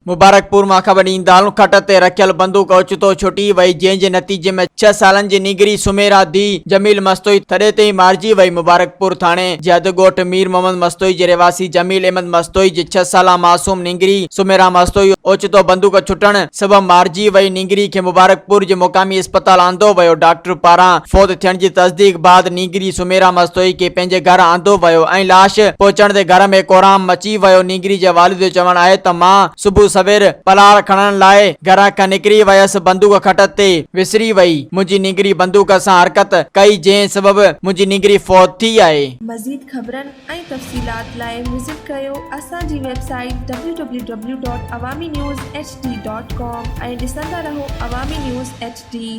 مبارڪپور مان خبر ڏيندالون کٽ تي رکيل بندوق اوچتو ڇٽي وئي جنهن جي نتيجي ۾ ڇهه سالن جي نينگري سميرا ڌيء جميل مستوئي ٿڏي تي ئي مارجي وئي مبارڪپور ٿاڻي جي حد ڳوٺ مير محمد مستوئي جي رهواسي جميل احمد مستوئي جي ڇهه سالا معصوم نينگري سميرا مستوئي اوچتو بندوق ڇٽڻ سبب مارجي وئي نينگري کي مبارڪپور جي مقامي اسپتال آندو ويو ڊاڪٽر پاران فوت ٿيڻ جي تصديق بعد نينگري سميرا مستوئي کي پنهنجي گهر آندو ويو ۽ لاش پهچڻ تي گهر ۾ ڪهرام مچي ويو نينگري جي والد جو چوڻ آهي ته مان صبح سوير پلار کڻڻ لاء گهران کان نڪري ويس بندوق کٽ تي وسري وئي منهنجي نينگري بندوق سان حرڪت ڪئي جنهن سبب منهنجي نينگري فوت ٿي آهي. مزيد خبرن ۽ تفصيلات لاء وزٽ ڪريو اسان جي website W W W dot Awami news H D dot com ۽ ڏسندا رهو عوامي نيوز ايڇ ڊي.